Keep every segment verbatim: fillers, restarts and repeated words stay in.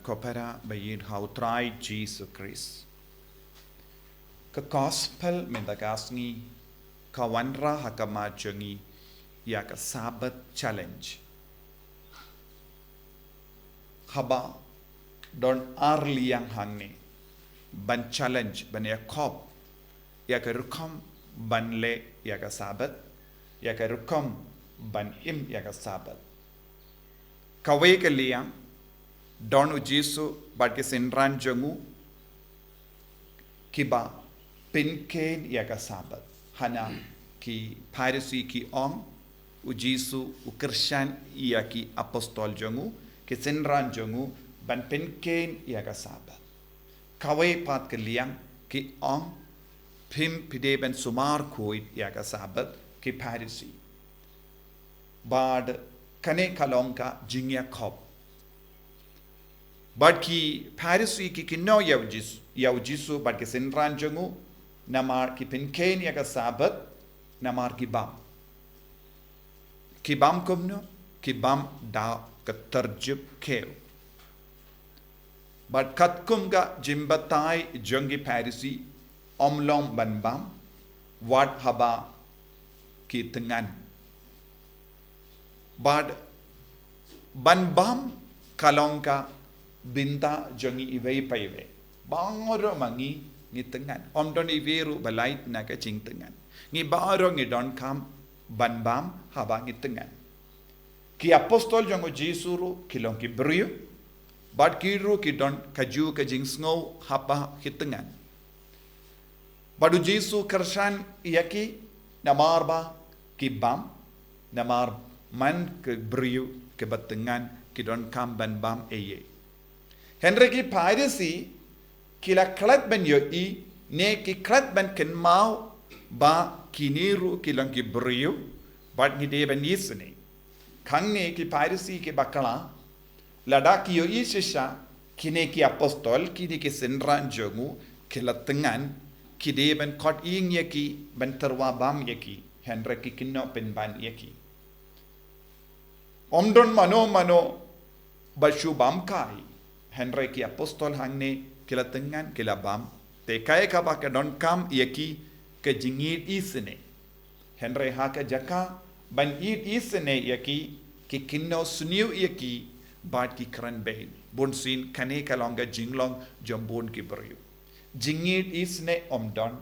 Ko para ba ïeit ha u Trai Jisu Khrist. Ka gospel mynta ka sngi ka wanrah ha khmat jong ngi ïa ka Sabbath challenge. Haba don ar liang hangne ban challenge, ban ïa khop ïa ka rukom ban leh ïa ka Sabbath, ïa ka rukom ban im ïa ka Sabbath. Kawei ka liang, don u Jisu bad ki synran jong u kiba pynkheiñ ïa ka Sabbath. Hana ki Pharisi ki ong, u Jisu u kyrshan ïa ki apostol jong u, ki synran jong u, ban pynkheiñ ïa ka Sabbath. Kawei pat ka liang ki ong, phim phi dei ban sumar khuid ïa ka Sabbath, ki Pharisi. Bad kane ka long ka jingïakhop. Bad ki Pharisi ki kynnoh ïa u Jis-, ïa u Jisu bad ki synran jong u, namar ki pynkheiñ ïa ka Sabbath, namar ki bam. Ki bam kumno, ki bam da ka tyrjyp khiew. Bad katkum ka jingbatai jong ki Pharisi, ym long ban bam, wat haba ki tyngan. Bad ban bam ka long ka bynta jong ngi iwei pa iwei. Baroh ma ngi ngi tyngan. Ym don iwei ruh ba lait na ka jingtyngan. Ngi baroh ngi donkam ban bam haba ngi tyngan. Ki apostol jong u Jisu ruh ki long ki briew, bad ki ruh ki don kajuh ka jingsngew haba ki tyngan. Bad u Jisu kyrshan ïa ki namar ba ki bam, namar man ki briew kiba tyngan ki donkam ban bam ei ei. Hynrei ki Pharisi ki la klet ban ïohi, ne ki klet ban kynmaw ba kine ruh ki long ki briew, bad ngi dei ban isynei. Hangne ki Pharisi ki bakla, lada ki ïohi shisha kine ki apostol, kine ki synran jong u ki la tyngan, ki dei ban khot ïing ïa ki, ban tyrwa bam ïa ki, hynrei ki kynnoh pynban ïa ki. Ym don mano mano ba shu bam kai, hynrei ki apostol hangne ki la tyngan, ki la bam. Te kaei kaba ka donkam ïa ki, ka jingïeit isynei. Hynrei ha ka jaka ban ïeit isynei ïa ki, ki kynnoh sniew ïa ki, bad ki kren beiñ. Bunsien kane ka long ka jinglong jong bun ki briew. Jingïeit isynei ym don,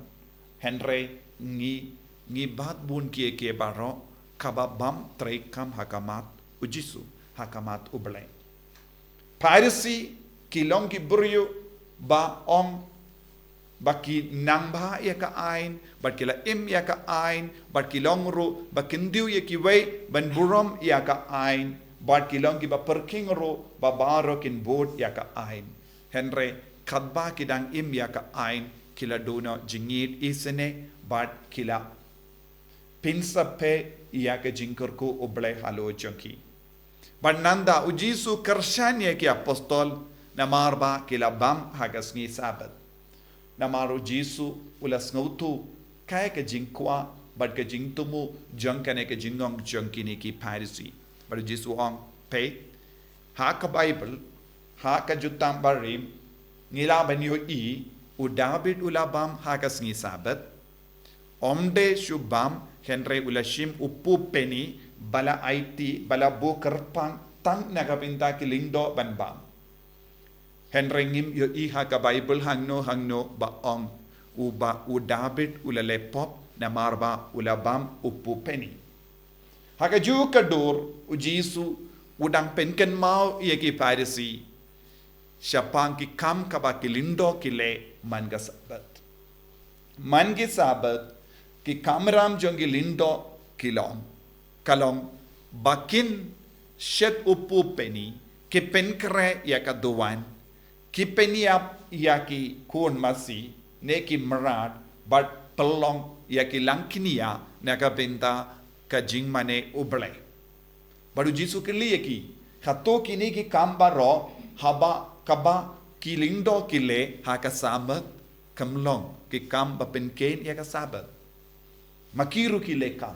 hynrei ngi, ngi bat bun kiei kiei baroh kaba bym treikam ha khmat u Jisu, ha khmat u Blei. Pharisi ki long ki briew ba ong ba ki nang bha ïa ka aiñ, bad ki la im ïa ka aiñ, bad ki long ruh ba kyntiew ïa kiwei ban burom ïa ka aiñ, bad ki long kiba pyrkhing ruh ba baroh kin bud ïa ka aiñ. Hynrei katba ki dang im ïa ka aiñ, ki la duh noh jingïeit isynei, bad ki la pynsaphriang ïa ka jingkyrkhu u Blei halor jong ki. Bad nangta u Jisu kyrshan ïa ki apostol namar ba ki la bam ha ka sngi Sabbath. Namar u Jisu u la sngewthuh kaei ka jingkwah bad ka jingthmu jong kane ka jingong jong kine ki Pharisi. Bad u Jisu u ong, peit, ha ka Baibl, ha ka Jutang Barim, ngi lah ban ïohi, u Dabid u la bam ha ka sngi Sabbath. Ym dei shu bam, hynrei u la shim u pu peni, ba la aiti, ba la buh kyrpang, tang na ka bynta ki lyngdoh ban bam. Hynrei ngim ïohi ha ka Baibl hangno hangno ba ong, u ba u Dabid u la leh pop, namar ba u la bam u pu peni. Ha kajuh ka dur, u Jisu u dang pynkynmaw ïa ki Pharisi shaphang ki kam kaba ki lyngdoh ki leh man ka Sabbath. Man ki Sabbath, ki kamram jong ki lyngdoh ki long, ka long ba kin shet u pu peni, ki pynkhreh ïa ka duwan, ki pynïap ïa ki khun masi ne ki mrad, bad pynlong ïa ki langkñia na ka bynta ka jingmane u Blei. Bad u Jisu u kylli ïa ki, hato kine ki kam baroh haba kaba ki lyngdoh ki leh ha ka Sabbath kam long ki kam ba pynkheiñ ïa ka Sabbath? Ma ki ruh ki leh kam.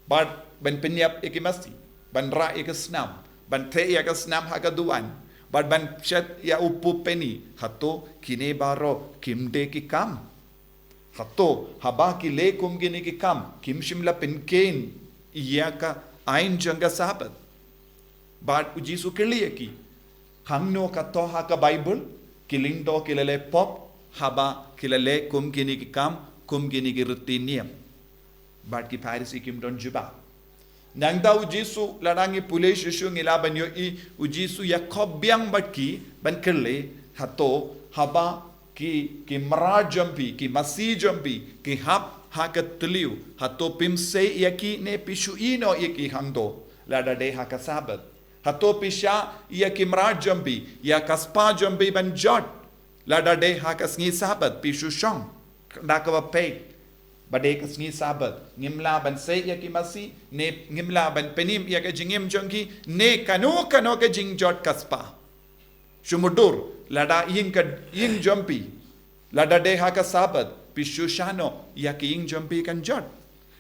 Bad ban pynïap ïa ki masi, ban rah ïa ka snam, ban theh ïa ka snam ha ka duwan, Bad ban shet ïa u pop pyni, hato kine baroh kim dei ki kam? Hato haba ki leh kum kine ki kam, kim shym la pynkheiñ ïa ka aiñ jong ka Sabbath? Bad u Jisu u kylli ïa ki, hangno kato ha ka Baibl ki lyngdoh ki la leh pop haba ki la leh kum kine ki kam, kum kine ki riti niam? Bad ki Pharisi kim don jubab. Nangta u Jisu, lada ngi pule shuh shuh ngi lah ban ïohi, u Jisu u ïa khop biang bad ki, ban kylli, hato haba ki, ki mrad jong phi, ki masi jong phi ki hap ha ka tliu, hato phim sei ïa ki ne phi shu ïehnoh ïa ki hangto, lada dei ha ka Sabbath? Hato phi shah ïa ki mrad jong phi, ïa ka spah jong phi ban jot, lada dei ha ka sngi Sabbath? Phi shu shong da kaba peit ba dei ka sngi Sabbath, ngim lah ban sei ïa ki masi, ne ngim lah ban pynim ïa ka jingim jong ki, ne kano kano ka jingjot ka spah? Shu mutdur, lada ïing ka, ïing jong phi, lada dei ha ka Sabbath, phi shu shah noh ïa ka ïing jong phi kan jot?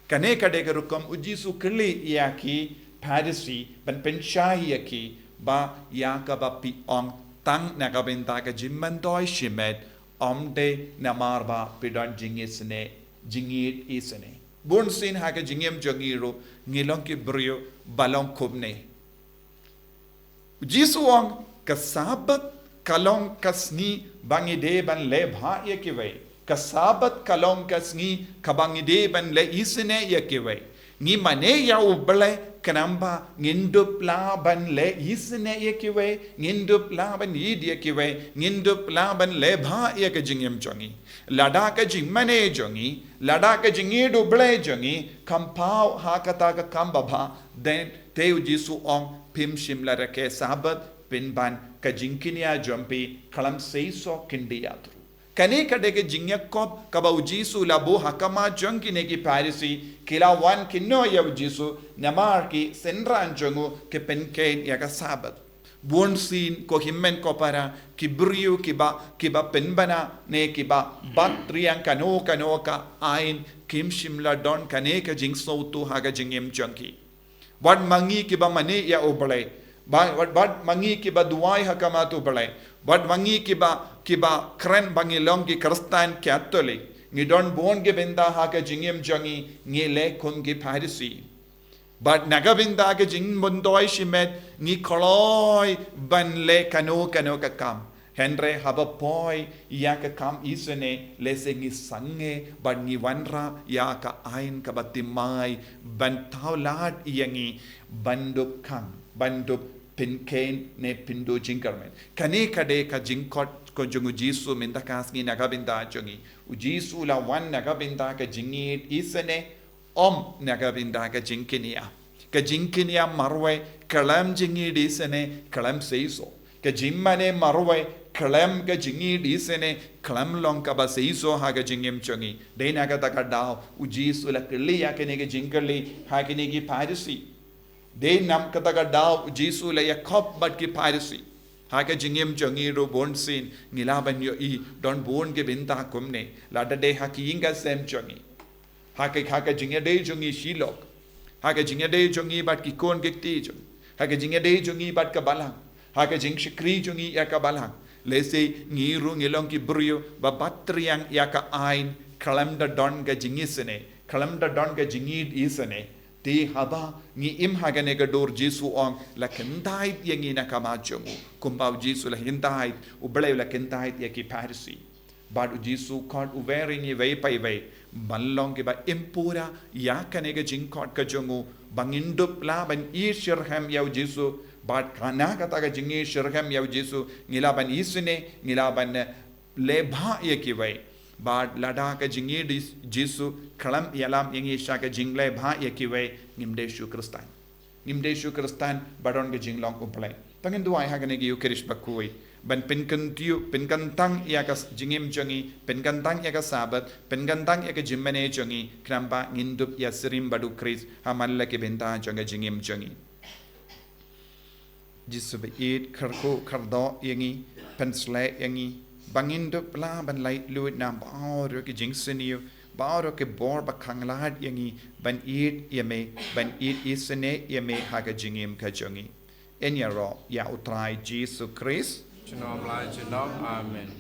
Kane ka dei ka rukom u Jisu u kylli ïa ki Pharisi, ban pynshai ïa ki, ba ïa kaba phi ong tang na ka bynta ka jingmyntoi shimet, ym dei namar ba phi don jingisynei, jingïeit isynei. Bunsien ha ka jingim jong ngi ruh ngi long ki briew ba long kumne. U Jisu u ong, ka Sabbath ka long ka sngi ba ngi dei ban leh bha ïa kiwei. Ka Sabbath ka long ka sngi kaba ngi dei ban leh isynei ïa kiwei. Ngi mane ïa U Blei khnang ba ngin dup lah ban leh isynei ïa kiwei, ngin dup lah ban ïeit ïa kiwei, ngin dup lah ban leh bha ïa ka jingim jong ngi. Lada ka jingmane jong ngi, lada ka jingïeit U Blei jong ngi kam paw ha kata ka kam babha, then te u Jisu u ong, phim shym la rakhe Sabbath, pynban ka jingkñia jong phi khlem seisoh kin dei ïaid ruh. Kane ka dei ka jingïakhop kaba u Jisu u la buh ha khmat jong kine ki Pharisi, ki la wan kynnoh ïa u Jisu, namar ki synran jong u ki pynkheiñ ïa ka Sabbath. Bunsien ko hynmen ko para, ki briew kiba, kiba pynbna ne kiba bat riang kano kano ka aiñ, kim shym la don kane ka jingsngewthuh ha ka jingim jong ki. Wat ma ngi kiba mane ïa U Blei, ba, wat, wat ma ngi kiba duwai ha khmat U Blei, wat ma ngi kiba, kiba kren ba ngi long ki Khristan Katholik, ngi don bun ki bynta ha ka jingim jong ngi, ngi leh kum ki Pharisi. Bad na ka bynta ka jingmyntoi shimet ngi kloi ban leh kano kano ka kam. Hynrei haba poi ïa ka kam isynei, lehse ngi sangeh bad ngi wanrah ïa ka aiñ kaba thymmai ban thaw lad ïa ngi ban dup khang, ban dup pynkheiñ ne pynduh jingkyrmen. Kane ka dei ka jingkhot ka jong u Jisu mynta ka sngi na ka bynta jong ngi. U Jisu u la wan na ka bynta ka jingïeit isynei, ym na ka bynta ka jingkñia. Ka jingkñia marwei khlem jingïeit isynei khlem seisoh. Ka jingmane marwei khlem ka jingïeit isynei khlem long kaba seisoh ha ka jingim jong ngi. Dei na kata ka daw u Jisu u la kylli ïa kine ki jingkylli ha kine ki Pharisi. Dei na kata ka daw u Jisu u la ïakhop bad ki Pharisi. Ha ka jingim jong ngi ruh bunsien ngi lah ban ïohi don bun ki bynta kumne. Lada dei ha ki ïing ki sem jong ngi, ha ka, ha ka jingïadei jong ngi shi lok, ha ka jingïadei jong ngi bad ki khun ki kti jong ngi, ha ka jingïadei jong ngi bad ka balang, ha ka jingshakri jong ngi ïa ka balang, lehse ngi ruh ngi long ki briew ba bat riang ïa ka aiñ khlem da don ka jingisynei, khlem da don ka jingïeit isynei. Te haba ngi im ha kane ka dur, Jisu u ong, la kyntait ïa ngi na khmat jong u, kumba u Jisu u la kyntait, U Blei u la kyntait ïa ki Pharisi. Bad u Jisu u khot uwei ïa ngi iwei pa iwei ban long kiba im pura ïa kane ka jingkhot ka jong u, ba ngin dup lah ban ïeit shitrhem ïa u Jisu. Bad ka na kata ka jingïeit shitrhem ïa u Jisu ngi lah ban isynei, ngi lah ban, eh, leh bha ïa kiwei. Bad lada ka jingïeit Jisu khlem ïalam ïa ngi sha ka jingleh bha ïa kiwei, ngim dei shuh Khristan. Ngim dei shuh Khristan ba don ka jinglong U Blei. Te ngin duwai ha kane ka Ïukharist bakhuid ban pynkyntiew, pynkyntang ïa ka jingim jong ngi, pynkyntang ïa ka Sabbath, pynkyntang ïa ka jingmane jong ngi, khnang ba ngin dup ïasyriem bad u Khrist ha man la ki bynta jong ka jingim jong ngi. Jisu ba ïeit, kyrkhu kyrdoh ïa ngi, pynshlei ïa ngi ba ngin dup lah ban laitluid na baroh ki jingsniew, baroh ki bor ba khanglad ïa ngi ban ïeit ïa me, ban ïeit isynei ïa me ha ka jingim ka jong ngi. Yn ïaroh ïa U Trai Jisu Khrist. Junom la junom. Amen.